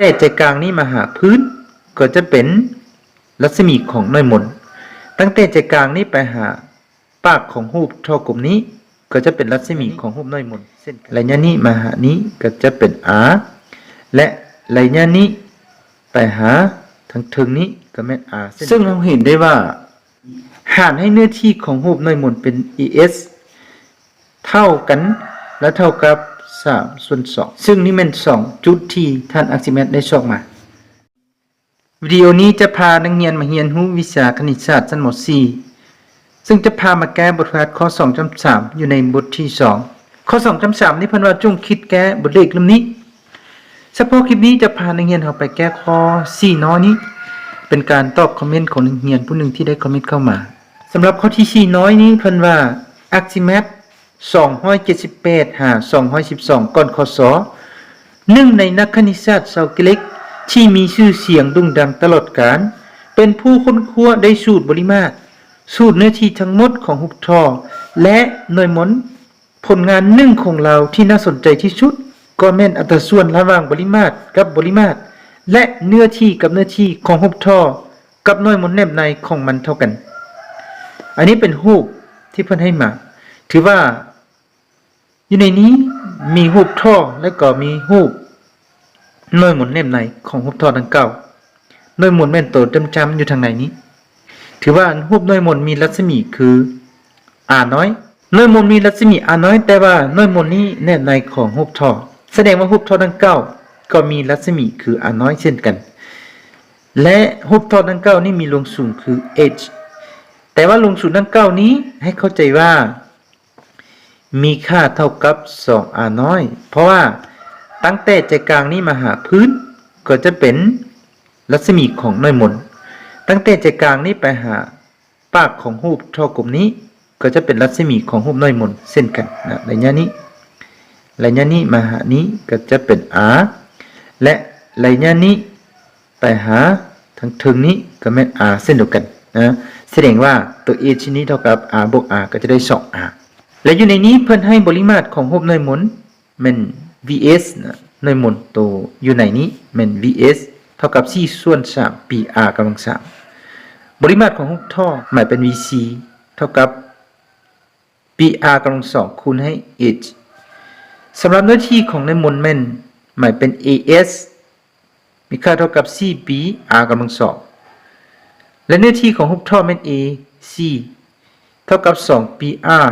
ແຕ່ໃຈກາງນີ້ມາຫາພື້ນ ກໍຈະເປັນລັດສະໝີຂອງໜ່ວຍມົນ. ຕັ້ງແຕ່ໃຈກາງນີ້ໄປຫາປາກຂອງຮູບທໍ່ກົມນີ້ ກໍຈະເປັນລັດສະໝີຂອງຮູບໜ່ວຍມົນເຊັ່ນກັນ. ໄລຍະນີ້ມາຫານີ້ກໍຈະເປັນ R ແລະ ໄລຍະນີ້ໄປຫາທາງເທິງນີ້ກໍແມ່ນ R ເຊັ່ນກັນ. ເຊິ່ງເຮົາເຫັນໄດ້ວ່າ ຫານໃຫ້ເນື້ອທີ່ຂອງຮູບໜ່ວຍມົນເປັນ AS ເທົ່າກັນ ແລະ ເທົ່າກັບສາມສ່ວນສອງ ເຊິ່ງນີ້ແມ່ນສອງຈຸດທີ່ທ່ານ Archimedes ໄດ້ຊອກມາ. ວິດີໂອນີ້ຈະພານັກຮຽນມາຮຽນຮູ້ວິຊາຄະນິດສາດຊັ້ນ ມ.ສີ່ ເຊິ່ງຈະພາມາແກ້ບົດຝຶກຫັດຂໍ້ສອງຈຸດສາມ ຢູ່ໃນບົດທີສອງ. ຂໍ້ສອງຈຸດສາມນີ້ເພິ່ນວ່າຈົ່ງຄິດແກ້ບົດເລກເຫຼັ້ມນີ້. ສະເພາະຄລິບນີ້ຈະພານັກຮຽນເຮົາໄປແກ້ຂໍ້ສີ່ນ້ອຍນີ້ ເປັນການຕອບຄອມເມັນຂອງນັກຮຽນຜູ້ໜຶ່ງທີ່ໄດ້ຄອມເມັນເຂົ້າມາ. ສຳລັບຂໍ້ທີສີ່ນ້ອຍນີ້ເພິ່ນວ່າ Archimedes ສອງຮ້ອຍເຈັດສິບແປດ ຫາ ສອງຮ້ອຍສິບສອງ ກ່ອນ ຄ.ສ. ໜຶ່ງໃນນັກຄະນິດສາດຊາວກຣີກທີ່ມີຊື່ສຽງໂດ່ງດັງຕະຫຼອດການ ເປັນຜູ້ຄົ້ນຄວ້າໄດ້ສູດບໍລິມາດ, ສູດເນື້ອທີ່ທັງໝົດຂອງຮູບທໍ່ ແລະ ໜ່ວຍມົນ. ຜົນງານໜຶ່ງຂອງລາວທີ່ໜ້າສົນໃຈທີ່ສຸດກໍແມ່ນອັດຕາສ່ວນລະຫວ່າງບໍລິມາດກັບບໍລິມາດ ແລະ ເນື້ອທີ່ກັບເນື້ອທີ່ຂອງຮູບທໍ່ກັບໜ່ວຍມົນແນບໃນຂອງມັນເທົ່າກັນ. ອັນນີ້ເປັນຮູບທີ່ເພິ່ນໃຫ້ມາ. ຖືວ່າຢູ່ໃນນີ້ມີຮູບທໍ່ ແລະ ກໍມີຮູບໜ່ວຍມົນແນບໃນຂອງຮູບທໍ່ດັ່ງກ່າວ. ໜ່ວຍມົນແມ່ນໂຕຈ້ຳໆຢູ່ທາງໃນນີ້. ຖືວ່າຮູບໜ່ວຍມົນມີລັດສະໝີຄື R ນ້ອຍ. ໜ່ວຍມົນມີລັດສະໝີ R ນ້ອຍ, ແຕ່ວ່າໜ່ວຍມົນນີ້ແນບໃນຂອງຮູບທໍ່, ສະແດງວ່າຮູບທໍ່ດັ່ງກ່າວກໍມີລັດສະໝີຄື R ນ້ອຍເຊັ່ນກັນ ແລະ ຮູບທໍ່ດັ່ງກ່າວນີ້ມີລວງສູງຄື H, ແຕ່ວ່າລວງສູງດັ່ງກ່າວນີ້ໃຫ້ເຂົ້າໃຈວ່າ ມີຄ່າເທົ່າກັບສອງ R ນ້ອຍ, ເພາະວ່າຕັ້ງແຕ່ໃຈກາງນີ້ມາຫາພື້ນ ກໍຈະເປັນລັດສະໝີຂອງໜ່ວຍມົນ. ຕັ້ງແຕ່ໃຈກາງນີ້ໄປຫາປາກຂອງຮູບທໍ່ກົມນີ້ ກໍຈະເປັນລັດສະໝີຂອງຮູບໜ່ວຍມົນເຊັ່ນກັນນະ. ໄລຍະນີ້ ໄລຍະນີ້ມາຫານີ້ກໍຈະເປັນ R ແລະ ໄລຍະນີ້ ໄປຫາທາງເທິງນີ້ກໍແມ່ນ R ເຊັ່ນດຽວກັນນະ, ສະແດງວ່າຕົວ H ນີ້ເທົ່າກັບ R ບວກ R ກໍຈະໄດ້ສອງ R. ແລະ ຢູ່ໃນນີ້ເພິ່ນໃຫ້ບໍລິມາດຂອງຮູບໜ່ວຍມົນແມ່ນ VS ນະ, ໜ່ວຍມົນໂຕຢູ່ໃນນີ້ແມ່ນ VS ເທົ່າກັບສີ່ສ່ວນສາມ PR ກຳລັງສາມ. ບໍລິມາດຂອງຮູບທໍ່ໝາຍເປັນ VC ເທົ່າກັບ PR ກຳລັງສອງຄູນໃຫ້H. ສຳລັບເນື້ອທີ່ຂອງໜ່ວຍມົນແມ່ນໝາຍເປັນ AS ມີຄ່າເທົ່າກັບສີ່ PR ກຳລັງສອງ ແລະ ເນື້ອທີ່ຂອງຮູບທໍ່ແມ່ນ AC ເທົ່າກັບສອງ PR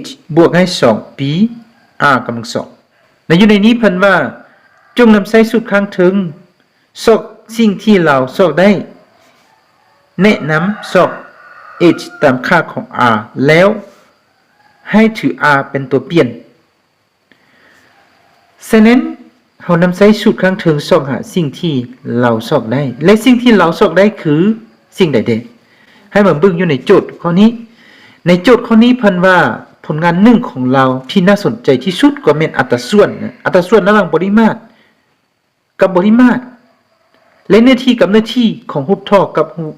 H ບວກໃຫ້ສອງ PR ກຳລັງສອງ. ໃນ ຢູ່ໃນນີ້ເພິ່ນວ່າ ຈົ່ງນຳໃຊ້ສູດຂ້າງເທິງ ຊອກສິ່ງທີ່ລາວຊອກໄດ້, ແນະນຳຊອກ H ຕາມຄ່າຂອງ R ແລ້ວໃຫ້ຖື R ເປັນຕົວປ່ຽນ. ສະນັ້ນ ເຮົານຳໃຊ້ສູດຂ້າງເທິງຊອກຫາສິ່ງທີ່ລາວຊອກໄດ້ ແລະ ສິ່ງທີ່ລາວຊອກໄດ້ຄືສິ່ງໃດແດ່? ໃຫ້ມາເບິ່ງຢູ່ໃນໂຈດຂໍ້ນີ້. ໃນໂຈດຂໍ້ນີ້ເພິ່ນວ່າ ຜົນງານໜຶ່ງຂອງລາວທີ່ໜ້າສົນໃຈທີ່ສຸດກໍແມ່ນອັດຕາສ່ວນນະ, ອັດຕາສ່ວນລະຫວ່າງບໍລິມາດ ກັບບໍລິມາດ ແລະ ເນື້ອທີ່ກັບເນື້ອທີ່ຂອງຮູບທໍ່ກັບຮູບ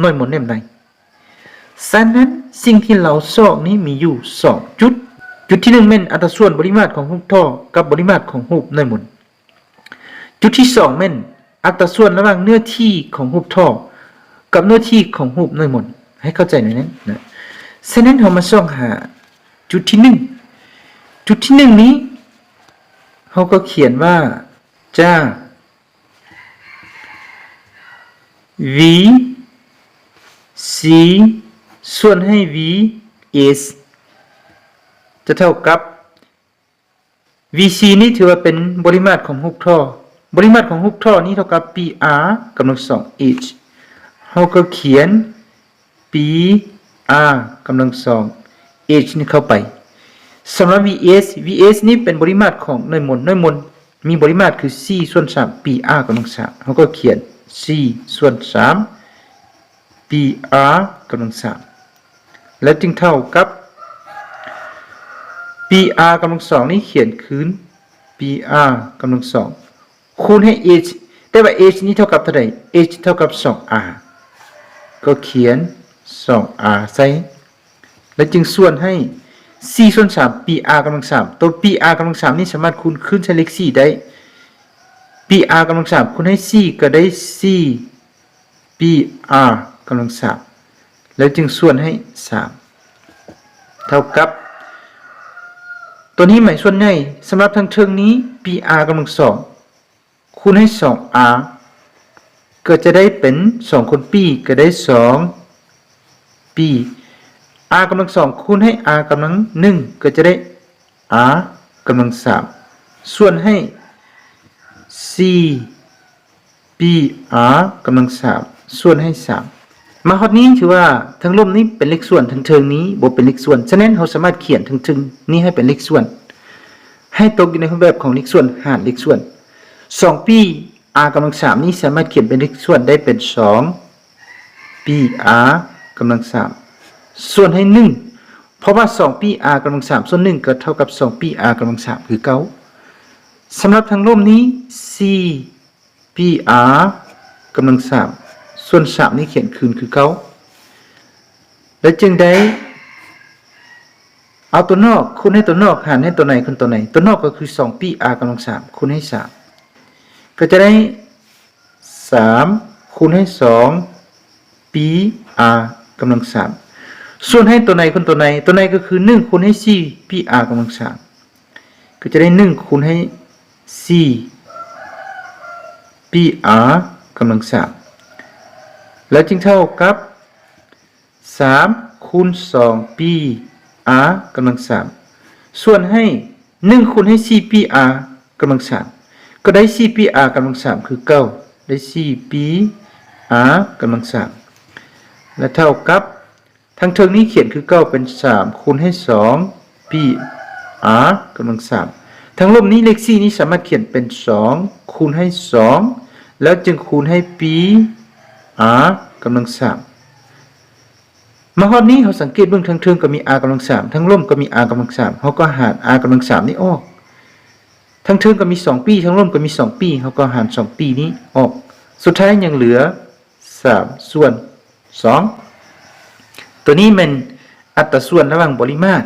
ໜ່ວຍມົນແນບໃນ. ສະນັ້ນ ສິ່ງທີ່ລາວຊອກນີ້ມີຢູ່ສອງຈຸດ. ຈຸດທີໜຶ່ງແມ່ນອັດຕາສ່ວນບໍລິມາດຂອງຮູບທໍ່ກັບບໍລິມາດຂອງຮູບໜ່ວຍມົນ. ຈຸດທີສອງແມ່ນອັດຕາສ່ວນລະຫວ່າງເນື້ອທີ່ຂອງຮູບທໍ່ກັບເນື້ອທີ່ຂອງຮູບໜ່ວຍມົນ. ໃຫ້ເຂົ້າໃຈໜ້ອຍໜຶ່ງນະ. ສະນັ້ນ ເຮົາມາສ່ອງຫາຈຸດທີໜຶ່ງ. ຈຸດທີໜຶ່ງນີ້ ເຮົາກໍຂຽນວ່າ ຈາກ VC ສ່ວນໃຫ້ VS ຈະເທົ່າກັບ VC ນີ້ຖືວ່າເປັນບໍລິມາດຂອງຮູບທໍ່. ບໍລິມາດຂອງຮູບທໍ່ນີ້ເທົ່າກັບ PR ກຳລັງສອງ H. ເຮົາກໍຂຽນ PR ກຳລັງສອງ H ນີ້ເຂົ້າໄປ. ສຳລັບ VS, VS ນີ້ເປັນບໍລິມາດຂອງໜ່ວຍມົນ. ໜ່ວຍມົນມີບໍລິມາດຄືສີ່ສ່ວນສາມ PR ກຳລັງສາມ. ເຮົາກໍຂຽນສີ່ສ່ວນສາມ PR ກຳລັງສາມ ແລ້ວຈຶ່ງເທົ່າກັບ PR ກຳລັງສອງນີ້ຂຽນຄືນ PR ກຳລັງສອງ ຄູນໃຫ້ H, ແຕ່ວ່າ H ນີ້ເທົ່າກັບເທົ່າໃດ? H ເທົ່າກັບສອງ R ກໍຂຽນສອງ R ໃສ່ ແລ້ວຈຶ່ງສ່ວນໃຫ້ສີ່ສ່ວນສາມ PR ກຳລັງສາມ. ຕົວ PR ກຳລັງສາມນີ້ສາມາດຄູນຄືນໃສ່ເລກສີ່ໄດ້. r ກຳລັງສາມຄູນໃຫ້ສີ່ ກໍໄດ້ສີ່ r ກຳລັງສາມ ແລ້ວຈຶ່ງສ່ວນໃຫ້ສາມ ເທົ່າກັບ ຕົວນີ້ໝາຍສ່ວນໃຫຍ່ ສຳລັບທາງເທິງນີ້ r ກຳລັງສອງ ຄູນໃຫ້ສອງ r ກໍຈະໄດ້ເປັນສອງຄູນ r ກໍໄດ້ສອງ r ກຳລັງສອງຄູນໃຫ້ r ກຳລັງໜຶ່ງ ກໍຈະໄດ້ r ກຳລັງສາມ ສ່ວນໃຫ້ສີ່ r ກຳລັງສາມ ສ່ວນໃຫ້ສາມ ມາຮອດນີ້ຖືວ່າທາງລຸ່ມນີ້ເປັນເລກສ່ວນ ທາງເທິງນີ້ບໍ່ເປັນເລກສ່ວນ ສະນັ້ນເຮົາສາມາດຂຽນທາງເທິງນີ້ໃຫ້ເປັນເລກສ່ວນ ໃຫ້ຕົກຢູ່ໃນຮູບແບບຂອງເລກສ່ວນຫານເລກສ່ວນ ສອງ r ກຳລັງສາມນີ້ສາມາດຂຽນເປັນເລກສ່ວນໄດ້ເປັນສອງ r ກຳລັງສາມ ສ່ວນໃຫ້ໜຶ່ງ ເພາະວ່າສອງ r ກຳລັງສາມສ່ວນໜຶ່ງກໍເທົ່າກັບສອງ r ກຳລັງສາມຄືເກົ່າ ສຳລັບທາງລຸ່ມນີ້ສີ່ r ກຳລັງສາມ ສ່ວນສາມນີ້ຂຽນຄືນຄືເກົ່າ ແລ້ວຈຶ່ງໄດ້ເອົາຕົວນອກຄູນໃຫ້ຕົວນອກ ຫານໃຫ້ຕົວໃນຄູນຕົວໃນ ຕົວນອກກໍຄືສອງ r ກຳລັງສາມຄູນໃຫ້ສາມ ກໍຈະໄດ້ສາມຄູນໃຫ້ສອງ r ກຳລັງສາມ ສ່ວນໃຫ້ຕົວໃນຄູນຕົວໃນ ຕົວໃນກໍຄືໜຶ່ງຄູນໃຫ້ສີ່ r ກຳລັງສາມ ກໍຈະໄດ້ໜຶ່ງຄູນໃຫ້ສີ່ r ກຳລັງສາມ ແລ້ວຈຶ່ງເທົ່າກັບສາມຄູນສອງ r ກຳລັງສາມ ສ່ວນໃຫ້ໜຶ່ງຄູນໃຫ້ສີ່ r ກຳລັງສາມ ກໍໄດ້ສີ່ r ກຳລັງສາມຄືເກົ່າ ໄດ້ສີ່ r ກຳລັງສາມ ແລະ ເທົ່າກັບ ທາງເທິງນີ້ຂຽນຄືເກົ່າເປັນສາມຄູນໃຫ້ສອງ r ກຳລັງສາມ ທາງລຸ່ມນີ້ເລກສີ່ນີ້ສາມາດຂຽນເປັນສອງຄູນໃຫ້ສອງ ແລ້ວຈຶ່ງຄູນໃຫ້ r ກຳລັງສາມ ມາຮອດນີ້ເຮົາສັງເກດເບິ່ງ ທາງເທິງກໍມີ r ກຳລັງສາມ ທາງລຸ່ມກໍມີ r ກຳລັງສາມ ເຮົາກໍຫານ r ກຳລັງສາມນີ້ອອກ ທາງເທິງກໍມີສອງ r ທາງລຸ່ມກໍມີສອງ r ເຮົາກໍຫານສອງ r ນີ້ອອກ ສຸດທ້າຍຍັງເຫຼືອ ສາມສ່ວນສອງ ຕົວນີ້ແມ່ນອັດຕາສ່ວນລະຫວ່າງບໍລິມາດ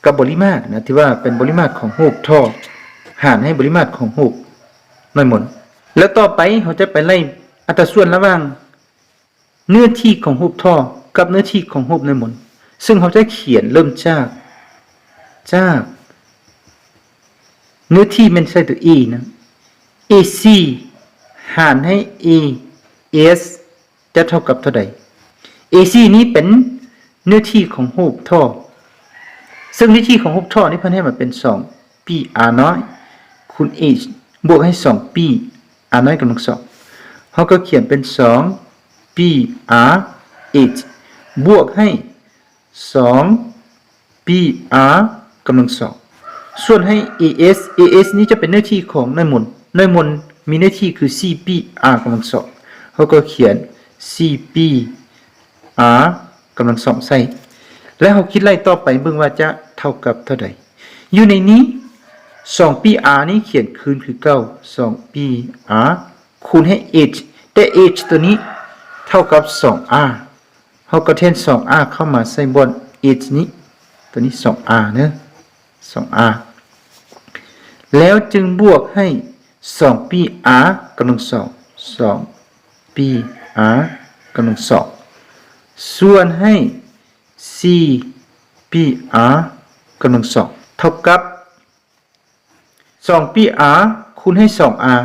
ກັບບໍລິມາດນະ ທີ່ວ່າເປັນບໍລິມາດຂອງຮູບທໍ່ ຫານໃຫ້ບໍລິມາດຂອງຮູບນ້ອຍມົນ ແລ້ວຕໍ່ໄປເຮົາຈະໄປໄລ່ອັດຕາສ່ວນລະຫວ່າງເນື້ອທີ່ຂອງຮູບທໍ່ກັບເນື້ອທີ່ຂອງຮູບນ້ອຍມົນ ເຊິ່ງເຮົາຈະຂຽນເລີ່ມຈາກ ຈາກເນື້ອທີ່ແມ່ນໃສ່ຕົວ a ນະ ac ຫານໃຫ້ as ຈະເທົ່າກັບເທົ່າໃດ? Ac ນີ້ເປັນເນື້ອທີ່ຂອງຮູບທໍ່ ເຊິ່ງເນື້ອທີ່ຂອງຮູບທໍ່ນີ້ເພິ່ນໃຫ້ມາເປັນສອງ r ນ້ອຍຄູນ h ບວກໃຫ້ສອງ r ນ້ອຍກຳລັງສອງ ເຮົາກໍຂຽນເປັນສອງ r h ບວກໃຫ້ ສອງ r ກຳລັງສອງ ສ່ວນໃຫ້ as as ນີ້ຈະເປັນເນື້ອທີ່ຂອງນ້ອຍມົນ ນ້ອຍມົນມີເນື້ອທີ່ຄືສີ່ r ກຳລັງສອງ ເຮົາກໍຂຽນສີ່ r ກຳລັງສອງໃສ່ ແລ້ວເຮົາຄິດໄລ່ຕໍ່ໄປເບິ່ງວ່າຈະເທົ່າກັບເທົ່າໃດ? ຢູ່ໃນນີ້ ສອງ r ນີ້ຂຽນຄືນຄືເກົ່າ ສອງ r ຄູນໃຫ້ h ແຕ່ h ຕົວນີ້ເທົ່າກັບສອງ r ເຮົາກໍແທນສອງ r ເຂົ້າມາໃສ່ບ່ອນ h ນີ້ ຕົວນີ້ສອງ r ເນີ່ ສອງ r ແລ້ວຈຶ່ງບວກໃຫ້ສອງ r ກຳລັງສອງ ສອງ r ກຳລັງສອງ ສ່ວນໃຫ້ສີ່ r ກຳລັງສອງ ເທົ່າກັບ ສອງ r ຄູນໃຫ້ສອງ r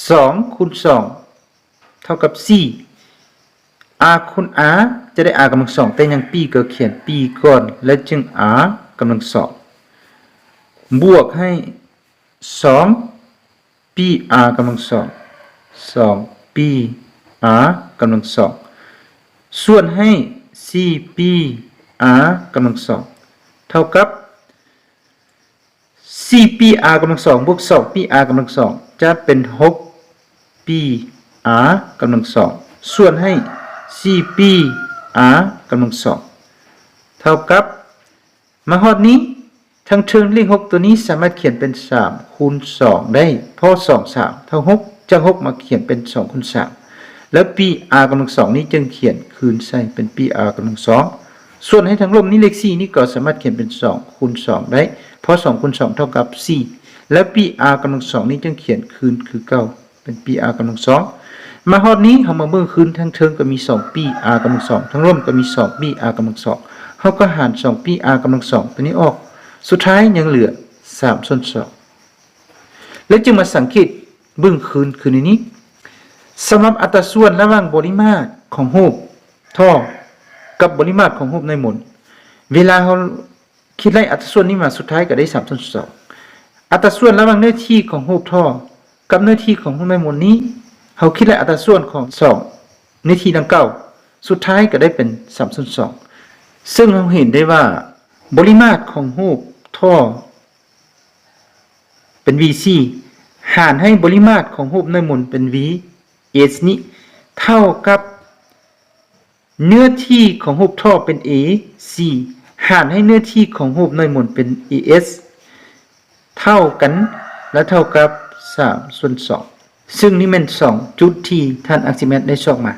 ສອງຄູນສອງເທົ່າກັບສີ່ r ຄູນ r ຈະໄດ້ r ກຳລັງສອງ ແຕ່ຍັງ r ກໍຂຽນ r ກ່ອນ ແລ້ວຈຶ່ງ r ກຳລັງສອງ ບວກໃຫ້ສອງ r ກຳລັງສອງ ສອງ r ກຳລັງສອງ ສ່ວນໃຫ້ສີ່ r ກຳລັງສອງ ເທົ່າກັບ ສີ່ r ກຳລັງສອງ ບວກສອງ r ກຳລັງສອງ ຈະເປັນຫົກ r ກຳລັງສອງ ສ່ວນໃຫ້ສີ່ r ກຳລັງສອງ ເທົ່າກັບ ມາຮອດນີ້ ທາງເທິງເລກຫົກຕົວນີ້ສາມາດຂຽນເປັນສາມຄູນສອງໄດ້ ເພາະສອງ ສາມເທົ່າຫົກ ຈາກຫົກມາຂຽນເປັນສອງຄູນສາມ ແລ້ວ r ກຳລັງສອງນີ້ຈຶ່ງຂຽນຄືນໃສ່ເປັນ r ກຳລັງສອງ ສ່ວນໃຫ້ທາງລົບນີ້ ເລກສີ່ນີ້ກໍສາມາດຂຽນເປັນສອງຄູນສອງໄດ້ ເພາະສອງຄູນສອງເທົ່າກັບສີ່ ແລ້ວ r ກຳລັງສອງນີ້ຈຶ່ງຂຽນຄືນຄືເກົ່າ ປັນປີ r ກຳລັງສອງ. ມາຮອດນີ້ເຮົາມາເບິ່ງຄືນ ທາງເທິງກໍມີສອງປີ r ກຳລັງສອງ ທາງລຸ່ມກໍມີສອງປີ r ກຳລັງສອງ ເຮົາກໍຫານສອງປີ r ກຳລັງສອງຕົວນີ້ອອກ ສຸດທ້າຍຍັງເຫຼືອສາມສ່ວນສອງ ແລ້ວຈຶ່ງມາສັງເກດເບິ່ງຄືນ ຄືນໃນນີ້ ສຳລັບອັດຕາສ່ວນລະຫວ່າງບໍລິມາດຂອງຮູບທໍ່ກັບບໍລິມາດຂອງຮູບນ້ຳມົນ ເວລາເຮົາຄິດໄລ່ອັດຕາສ່ວນນີ້ມາ ສຸດທ້າຍກໍໄດ້ສາມສ່ວນສອງ. ອັດຕາສ່ວນລະຫວ່າງເນື້ອທີ່ຂອງຮູບທໍ່ກັບເນື້ອທີ່ຂອງຮູບນ້ຳມົນນີ້ ເຮົາຄິດໄລ່ອັດຕາສ່ວນຂອງສອງເນື້ອທີ່ດັ່ງກ່າວ ສຸດທ້າຍກໍໄດ້ເປັນສາມສ່ວນສອງ. ເຊິ່ງເຮົາເຫັນໄດ້ວ່າ ບໍລິມາດຂອງຮູບທໍ່ເປັນ v c ຫານໃຫ້ບໍລິມາດຂອງຮູບນ້ຳມົນເປັນ v s ນີ້ ເທົ່າກັບເນື້ອທີ່ຂອງຮູບທໍ່ເປັນ a c ຫານໃຫ້ເນື້ອທີ່ຂອງຮູບນ້ຳມົນເປັນ a s ເທົ່າກັນ ແລະ ເທົ່າກັບສາມສ່ວນສອງ ເຊິ່ງນີ້ແມ່ນສອງຈຸດທີ່ທ່ານ Archimedes ໄດ້ຊອກມາ.